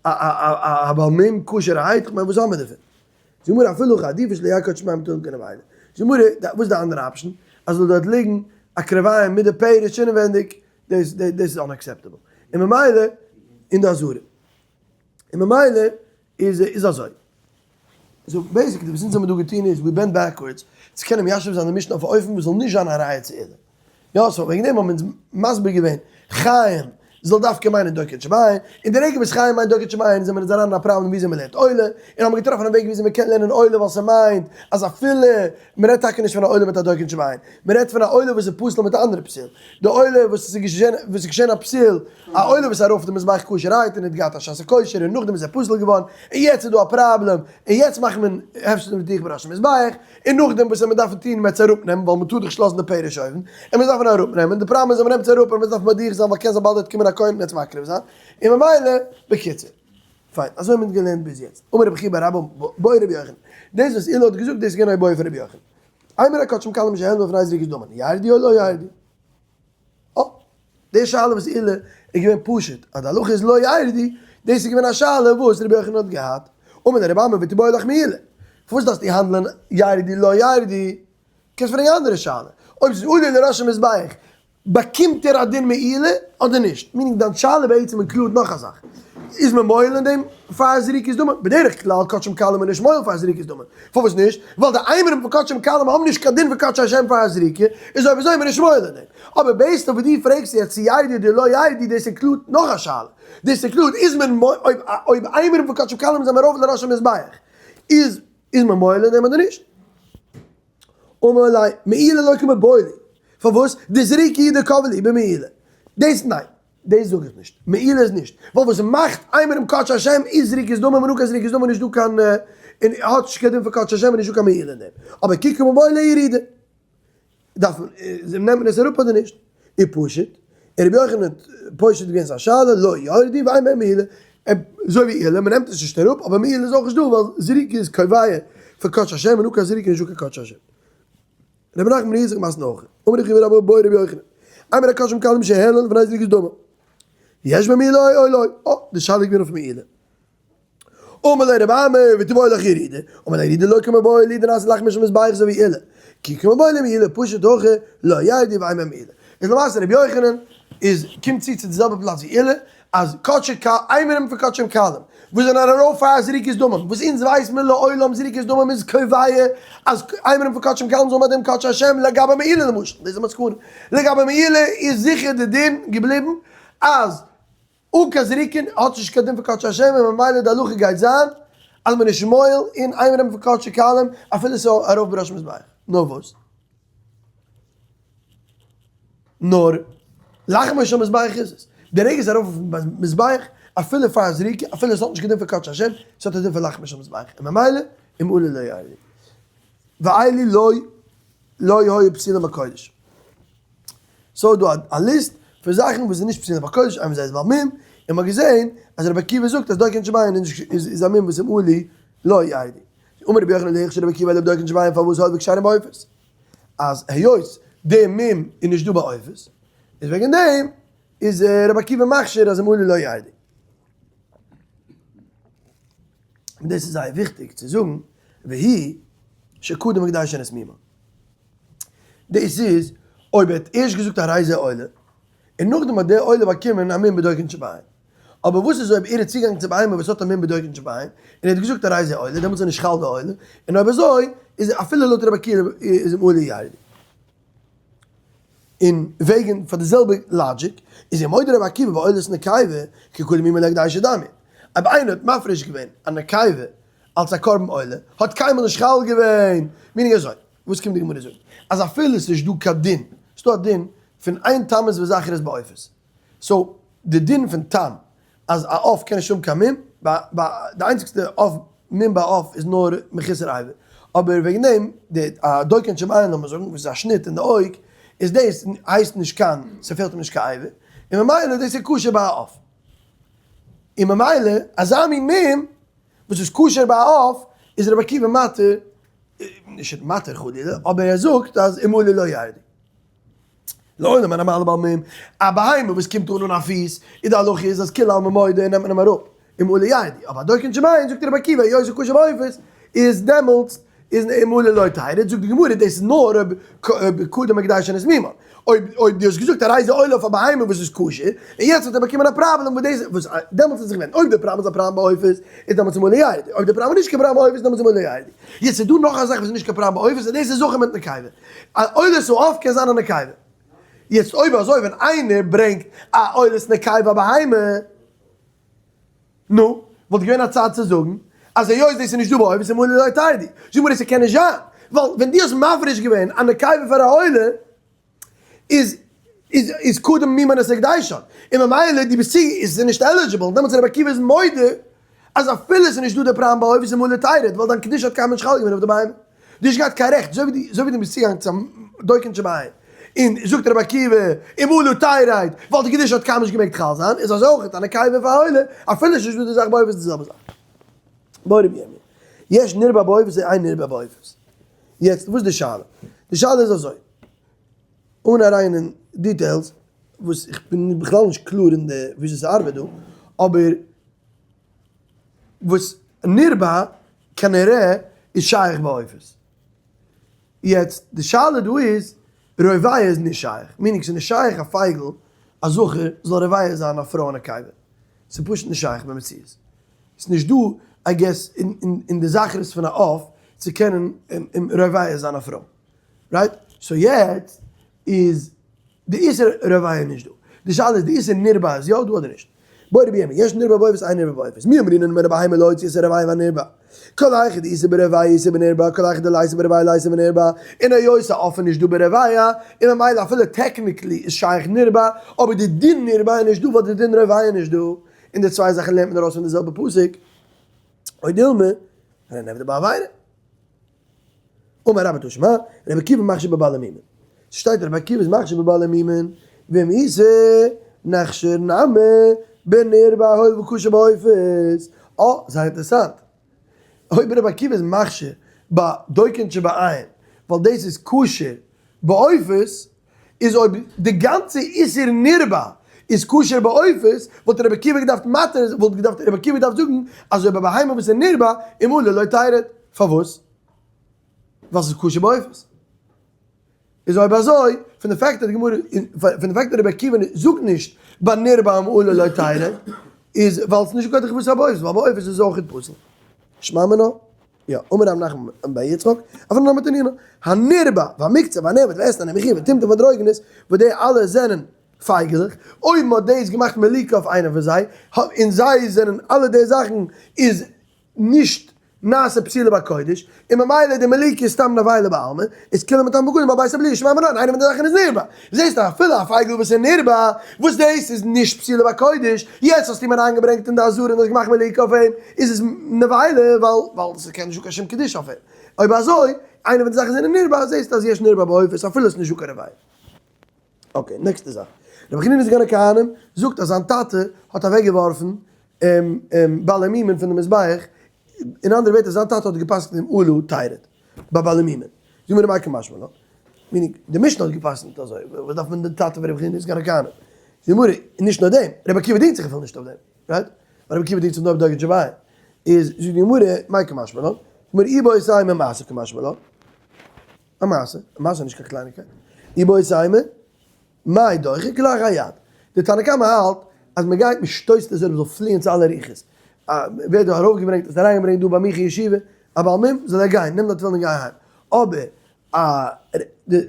א בעל מום כשר'ערהייט, כ'מיין וואס האבן מיר דערפון? זאגט די גמרא, אפילו הכי עדיפא שלא יהא קדשי מים טעון כנבילה. זאגט די גמרא, וואס איז די אנדערע option? אז זאל דארט ליגן א קרביים מיט די פירות אינעווענדיג, דאס איז unacceptable. און ממילא אין די עזרה. און ממילא איז איז אזוי. so basically וואס אונז האבן דא געטון איז we bend backwards צו קענען מיישב זיין די משנה אויף א אופן וואס זאל נישט זיין א ראיה צו עולא. יא so וועגן דעם האבן אונז מסביר געווען חיים זאל דווקא מיינען דוקא שביין, און די רגע וואס חיים מיינט דוקא שביין זעמיר אונז אריין אין א פראבלעם וויאזוי מ'לערנט עולה, און האבן געטראפן א וועג וויאזוי מ'קען לערנען עולה ווייל ס'מיינט אז אפילו מ'רעדט טאקע נישט פון א עולה מיט א דוקא שביין, מ'רעדט פון א עולה וואס איז פסול מיט א אנדערע פסול, די עולה וואס איז געשען וואס איז געשען א פסול, א עולה וואס איז ארויף די מזבח כשר'הייט און האט געהאט א שעת הכושר און נאכדעם איז ער פסול געווארן, און יעצט איז דא א פראבלעם, און יעצט מאכט מען הפסד נבטיח בראש המזבח, און נאכדעם וואס מען דארף טון מען עס אראפ נעמען ווייל מען טאר דאך נישט לאזן די פירות אויבן, און מען דארף אראפ נעמען, די פראבלעם איז אז מען נעמט עס אראפ און מען דארף מדיח זיין ווייל קען זיין באלד וועט קומען א כהן און עס מקריב זיין, און ממילא, בקיצור. פיין, אזוי האבן מיר געלערנט ביז יעצט. אמר רבי חייא בר אבא בעי רבי יוחנן. דאס וואס עולא האט געזאגט דאס איז געווען א איבעיא פון רבי יוחנן. אימורי הקדשים קלים שהעלו לפני זריקת דמן, ירדו או לא ירדו? אה, די שאלה וואס עולא איז געווען פשוט אז די הלכה איז לא ירדו, דאס איז געווען א שאלה וואס רבי יוחנן האט געהאט, אמר ליה רבי אמי ותיבעי לך מעולא, פארוואס דארפסטו האנדלען ירדו לא ירדו, קענסט פרעגן א אנדערע שאלה, אויב ס'איז עולה לראש המזבח באקומט ער א דין מעילה אדער נישט? meaning דיין שאלה בעצם include נאך א זאך, איז מען מועל אין דעם פאר זריקת דמים? בדרך כלל קדשים קלים איז נישט מועל פאר זריקת דמים, פארוואס נישט? ווייל די אימורים פון קדשים קלים האבן נישט קיין דין פון קדשי השם פאר א זריקה, איז אויב אזוי איז מען נישט מועל אין דעם. אבער based אויף וואס דו פרעגסט יעצט צו ירדו אדער לא ירדו, דאס include נאך א שאלה. דאס include איז מען אויב אויב אימורים פון קדשים קלים זענען ארויף לראש המזבח, איז איז מען מועל אין דעם אדער נישט? אמר ליה, מעילה לא קמיבעיא לי. פארוואס? דזריקה הוא דקבעא להו במעילה. דאס ניין. דאס זאג איך נישט. מעילה איז נישט. ווייל וואס מאכט אימורים קדשי השם איז זריקת דמים און אן קיין זריקת דמים איז נישט דא קיין און האט נישט קיין דין פון קדשי השם איז נישט דא קיין מעילה אין דעם. אבער כי קמיבעיא ליה ירידה. דארף מען נעמט מען עס אראפ אדער נישט? איז פשוט. און רבי יוחנן האט פושט געווען זיין שאלה לא ירדו ואין בהם מעילה. אזוי ווי עולא, מ'נעמט עס נישט אראפ, אבער מעילה איז אויך נישט דא ווייל זריקה איז קובע פאר קדשי השם און אן קיין זריקה איז נישט דא קיין קדשי השם. רבי נחמן בר יצחק מתני הכי, אמר רבי חייא בר אבא בעי רבי יוחנן, אימורי הקדשים קלים שהעלן לפני זריקת דמים, יש בהם מעילה או לא? אה, די שאלה איז געווען אויף מעילה. אמר ליה רבי אמי, ותיבעי לך ירידה, אמר ליה ירידה לא קמיבעיא לי דנעשה לחמו של מזבח אזוי ווי עולא, כי קמיבעיא ליה מעילה פשט הכא לא ירדו ואין בהם מעילה. איז למעשה רבי יוחנן איז קומט צו צו די זעלבע פלאץ ווי עולא, אז קדשי קל, אימורים פון קדשים קלים, וואס זענען ארויף פאר זריקת דמים, וואס אונז ווייסט מען לעולם זריקת דמים איז קובע אז אימורים פון קדשים קלים זאל מען דעם קדשי השם לגבי מעילה למשל, דאס איז מסקנא, לגבי מעילה איז זיכער די דין געבליבן אז אן קיין זריקין האט נישט קיין דין פון קדשי השם און ממילא די הלכה גייט זיין אז מען איז נישט מועל אין אימורים פון קדשי קלים אפילו ס'איז ארויף בראש מזבח, נאר וואס? נאר לחמו של מזבח איז עס. די רגע ס'איז ארויף אויפן מזבח, אפילו פאר זריקה, אפילו עס האט נישט קיין דין פון קדשי השם, עס האט א דין פון לחמו של מזבח, און ממילא אם עולה לא ירדו. ואלו לא לא היו פסולים בקודש. סאו דא א ליסט פון זאכן וואס איז נישט פסולים בקודש, איינער זיי איז בעל מום, און מ'האט געזען אז רבי עקיבא זאגט אז דוקא אין שמים איז א מום וואס אם עלו. לא ירדו. אמר רבי יוחנן לא הכשיר רבי עקיבא אלא בדוקין שבעין פארוואס הואיל וכשרים בעופות אז היות די מום איז נישט דא ביי עופות איז וועגן דעם איז רבי עקיבא מכשיר אז אם עלה לא ירדו. און דאס איז זייער וויכטיג צו זאגן והיא שקדם הקדשן את מומה. דאס איז אויב ער האט ערשט געזאגט הרי זה עולה און נאכדעם האט דער עולה באקומען א מום בדוקין שבעין. אבער וואס איז אויב ער איז צוגעגאנגען צו בהמה וואס האט א מום בדוקין שבעין, און ער האט געזאגט הרי זה עולה, דעמאלטס איז נישט חל די עולה, און אויב אזוי איז אפילו לויט רבי עקיבא איז אם עלה ירדו. און וועגן פאר די זעלבע logic איז אם מודה רבי עקיבא בעולת נקבה כקדם מומה להקדשה דמי. אויב איינער האט מפריש געווען א נקבה אלס א קרבן עולה, האט קיינמאל נישט חל געווען, meaning אזוי, וואס קומט די גמרא זאגן? אז אפילו ס'נישט דא קיין דין, ס'דא א דין פון אין תמות וזכרות בעופות, so די דין פון תם אז א עוף קען נישט האבן קיין מום, ביי די איינציגסטע עוף מום ביי עוף איז נאר מחוסר אבר, אבער וועגן דעם די א דוקן שבעין לאמיר זאגן וואס איז א שניט אין די אויג איז דאס הייסט נישט קיין ס'פעלט אים נישט קיין אבר, און ממילא דאס איז כשר ביי א עוף. און ממילא אזא מין מום וואס איז כשר ביי א עוף איז רבי עקיבא מתיר, נישט מתיר חלילה, אבער ער זאגט אז אם עלה לא ירדו. לעולם אין המעלה בעל מום, א בהמה וואס קומט אן אן א פיס, איז די הלכה איז אז כולי עלמא מודה און נעמט מען אים אראפ, אם עלה ירדו, אבער א דוקן שבעין זאגט רבי עקיבא היות זה כשר בעופות, איז דעמאלטס איז אם עלה לא תרד, זאגט די גמרא דאס איז נאר אויב קדם הקדשן את מומן, אויב אויב דו האסט געזאגט הרי זה עולה אויף א בהמה וואס איז כשר, און יעצט האט ער באקומען א פראבלעם וואס דאס וואס דעמאלטס איז זיך ווען אויב די פראבלעם איז א פראבלעם בעופות איז דעמאלטס אם עלה ירדו, אויב די פראבלעם איז נישט קיין פראבלעם בעופות איז דעמאלטס אם עלה ירדו. יעצט איז דא נאך א זאך וואס איז נישט קיין פראבלעם בעופות און דאס איז זכר מיט נקבה. א עולת העוף קען זיין א נקבה. יעצט אויב אזוי ווען איינער ברענגט א עולת נקבה בהמה, נו, וואלט געווען א צד צו זאגן אז היות דאס איז נישט דא בעופות אם עלה לא תרדי. זאג מיר ס'קען נישט זיין, ווייל ווען דו האסט מפריש געווען א נקבה פאר א עולה, איז איז איז קדם מומן את הקדשן, און ממילא דו ביסט צו איז עס נישט eligible, דעמאלטס איז רבי עקיבא איז מודה אז אפילו עס איז נישט דא די פראבלעם בעופות אם עלה תרד, ווייל דיין קדושה האט קיינמאל נישט חל געווען אויף די בהמה, דו האסט געהאט קיין רעכט, אזוי ווי אזוי ווי דו ביסט צוגעגאנגען צו דוקן שבעין, און זאגט רבי עקיבא אם עלה תרד, ווייל די קדושה האט קיינמאל נישט געמעגט חל זיין, איז אזוי אויך א נקבה פאר א עולה, אפילו עס איז נישט דא די זאך בעופות איז די זעלבע זאך. בעי רבי ירמי', יש נרבע בעופות או אין נרבע בעופות? יעצט וואס איז די שאלה? די שאלה איז אזוי. אן אריין אין details וואס איך בין בכלל נישט קלאר אין די וויאזוי ס'ארבעט דא, אבער וואס נרבע כנראה איז שייך בעופות. יעצט די שאלה דא איז, רובע איז נישט שייך, meaning ס'איז נישט שייך א פייגל א זכר זאל רובע זיין א פרוי א נקבה, ס'איז פשוט נישט שייך במציאות. ס'איז נישט דא I guess אין די זכרות פון א עוף צו קענען רובע זיין א פרוי. right? so יעצט איז די איסור רובע נישט דא. די שאלה איז די איסור נרבע איז יא דא אדער נישט? בעי רבי ירמי', יש נרבע בעופות אין נרבע בעופות. מי אמרינן מן הבהמה להוציא איסור רובע והנרבע. כל היכא דאיתא ברובע איתא בנרבע, כל היכא דליתא ברובע ליתא בנרבע. און היות א עוף איז נישט דא ברובע, און ממילא אפילו technically איז שייך נרבע, אבער די דין נרבע איז נישט דא ווייל די דין רובע איז נישט דא. און די צוויי זאכן לערנט מען ארויס פון די זעלבע פסוק. או דילמא, נעבדא בעבירה. אמר רבה תא שמע, רבי עקיבא מכשיר בבעלי מומין. ס'שטייט רבי עקיבא איז מכשיר בבעלי מומין, ואם איתא נכשיר נמי בנרבע הואיל וכשר בעופות. אה, זייער אינטערעסאנט. אויב רבי עקיבא איז מכשיר ביי דוקן שבעין, ווייל דאס איז כשר בעופות, איז אויב די גאנצע איסור נרבע איז כשר בעופות, וואלט רבי עקיבא געדארפט מתיר, וואלט געדארפט רבי עקיבא געדארפט זאגן אז אויב א בהמה וואס איז נרבע, אם עלה לא תרד. פארוואס? ווייל ס'איז כשר בעופות. איז אויב אזוי, פון די fact אז די גמרא, פון די fact אז רבי עקיבא זאגט נישט ביי נרבע אם עלה לא תרד, איז ווייל ס'איז נישט געקויפט די כבשה בעופות, ווייל בעופות איז אויכעט פסול. שמע מינה. יא, אמר רב נחמן בר יצחק, אפילו נאר מתנינא, הנרבע והמוקצה והנאבד והאתנן והמחיר וטומטום ואנדרוגינוס, וואס די אלע זענען פייגעלעך, אויב מ'האט דאס געמאכט מליקה אויף איינע פון זיי, און זיי זענען אלע די זאכן איז נישט נעשה פסילה בקודש, און ממילא די מליקה איז סתם נבילה בעלמא, איז כולם מטמא בגדים בבית הבליעה שמע מינה, איינע פון די זאכן איז נרבע. זעסט אפילו א פייגל וואס איז נרבע, וואס דאס איז נישט פסילה בקודש, יעצט האסטו אים אריינגעברענגט אין די עזרה און האסט געמאכט מליקה אויף אים, איז עס נבילה ווייל ווייל ס'קען נישט דא קיין שום קדושה אויף אים. אויב אזוי, איינע פון די זאכן זענען נרבע, זעסטו אז יש נרבע בעופות אפילו עס איז נישט דא קיין רובע. okay, נעקסטע זאך. רבי חנינא סגן הכהנים זאגט אז זיין טאטע האט אוועקגעווארפן בעלי מומין פון די מזבח. אין אנדערע ווערטער זיין טאטע האט גע'פסק'נט אם עלה תרד ביי בעלי מומין. זאג מיר מאי קא משמע לן. meaning, די משנה האט גע'פסק'נט אזוי, וואס דארף מען די טאטע פון רבי חנינא סגן הכהנים? זאג מיר, און נישט נאר דעם, רבי עקיבא דינגט זיך אפילו נישט אויף דעם, right? ווייל רבי עקיבא דינגט זיך נאר אויף דגן שבעין. איז זאגט די גמרא, מאי קא משמע לן? זאג מיר, איבעית אימא מעשה קא משמע לן. א מעשה, א מעשה איז נישט קיין קלייניקייט. איבעית אימא, מאי דוחק כלאחר יד. די תנא קמא האלט אז מען גייט מען שטויסט עס אראפ זאל פליען צו אלע רוחות. ווערט דא ארויפגעברענגט האסט אריינגעברענגט דא ביי מיך אין ישיבה א בעל מום זאל ער גיין נעם דיין תפילין און גיי אהיים. אבער א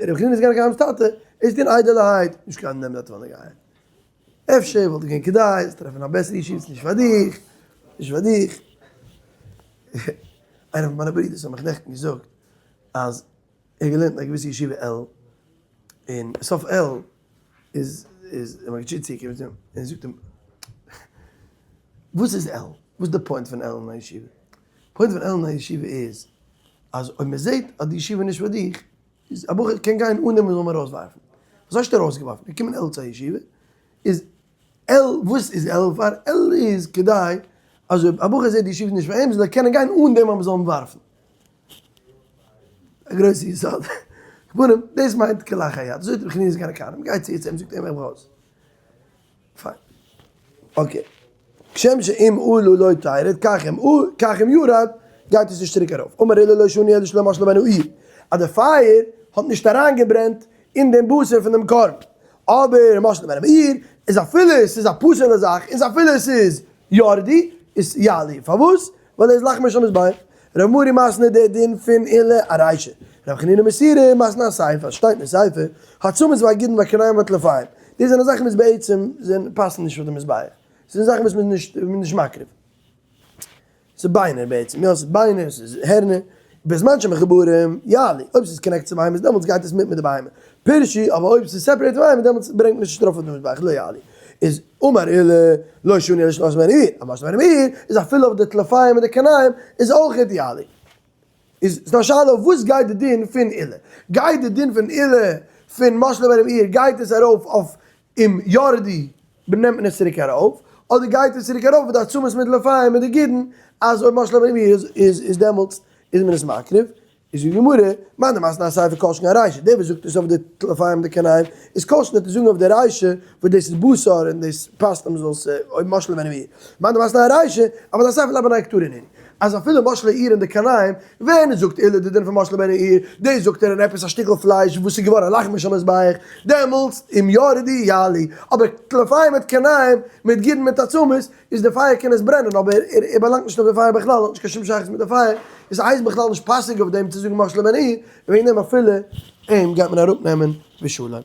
רבי חנינא סגן הכהנים'ס טאטע איז טון איידעלערהייט נישט קיין נעם דיין תפילין און גיי אהיים. אפשר וואלט געווען כדאי זאלסט טרעפן א בעסערע ישיבה ס'נישט פאר דיך נישט פאר דיך. איינער פון מיינע ברודערס האט מיך נעכטן געזאגט אז ער האט געלערנט אין א געוויסע ישיבה על, און סוף על איז איז דער מגיד שיעור צוגעקומען צו אים און זאגט אים, וואס איז על? וואס איז די point פון על אין א ישיבה? point פון על אין א ישיבה איז אז אויב מען זעט אז די ישיבה איז נישט פאר דיך, איז א בחור קען גיין אן דעם מען זאל אים ארויסווארפן. וואס הייסט ארויסגעווארפן? געקומען על צו א ישיבה, איז על, וואס איז על פאר? על איז כדי אז אויב א בחור זעט די ישיבה איז נישט פאר אים זאל ער קענען גיין אן דעם אז מען זאל אים ווארפן. א גרויסע יסוד. כפנים, דאס מיינט כלאחר יד. אזוי האט רבי חנינא סגן הכהנים. גייט צו צו אים, זאגט אים, איך ברויך. פיין. okay. כשם שאם עלה לא תרד, כך אם כך אם ירד, גייט עס נישט צוריק ארויף. אמר עולא לא שנו אלא שלא משלה בהן האור. אז די פייער האט נישט אריינגעברענט אין דעם בשר פון דעם קרבן. אבער משלה בהן האור, איז אפילו עס איז א פסול'ע זאך, און אפילו עס איז ירדו, איז יעלו. פארוואס? ווייל ער איז לחמו של מזבח. ר' מרי מתני די דין פון עולא ארישא. ר' חנינא מסורא מתני אסיפא, שטייט אין די סיפא, העצמות והגידין והכרעיים והטלפיים. דאס זענען זאכן וואס בעצם זענען פאסן נישט פאר די מזבח. ס'זענען זאכן וואס מ'איז נישט מ'איז נישט מקריב. ס'איז ביינער בעצם, יא ס'איז ביינער, ס'איז הערנער. בזמן שמחוברים יעלו, אויב ס'איז connected צו בהמות דעמאלטס גייט עס מיט מיט די בהמה. פירשו, אבער אויב ס'איז separate פון בהמה דעמאלטס ברענגט מען נישט ארויף אויף די מזבח, לא יעלו. איז אמר עולא לא שנו אלא שלא משלה בהן האור, אז משלה בהן האור איז אפילו אויף די טלפיים און די קרניים איז אויכעט יעלו. איז ס'דא א שאלה אויף וואס גייט די דין פון עולא? גייט די דין פון עולא פון משלה בהן האור גייט עס ארויף אויף אם ירדו נעמט מען עס צוריק ארויף, אדער גייט עס צוריק ארויף מיט די עצמות מיט טלפיים מיט די גידין אז אויב משלה בהן האור איז איז דעמאלטס איז מען עס מקריב? איז די גמרא, מאן דמתני אסיפא כל שכן ארישא, דער וואס זאגט עס אויף די טלפיים די קרניים, איז כל שכן צו זאגן אויף די רישא, וואס דאס איז בשר און דאס פאסט אז מ'זאל עס אויב משלה בהן האור. מאן דמתני ארישא, אבל אסיפא לאו בני קטרי נינהו, אז אפילו משלה האור און די קרניים, ווען זאגט עולא די דין פון משלה בהן האור, דאס זאגט ער אין עפעס א שטיקל פלייש וואס איז געווארן לחמו של מזבח, דעמאלטס אם ירדו יעלו, אבער טלפיים מיט קרניים, מיט גידין מיט עצמות, איז די פייער קען עס ברענען אבער ער באלאנגט נישט אויף די פייער בכלל האט נישט קיין שום שייכות מיט די פייער איז הייסט בכלל נישט פאסיג אויף דעם צו זאגן משלה בהן האור וועגן דעם אפילו אים גייט מען אראפ נעמען בשלום.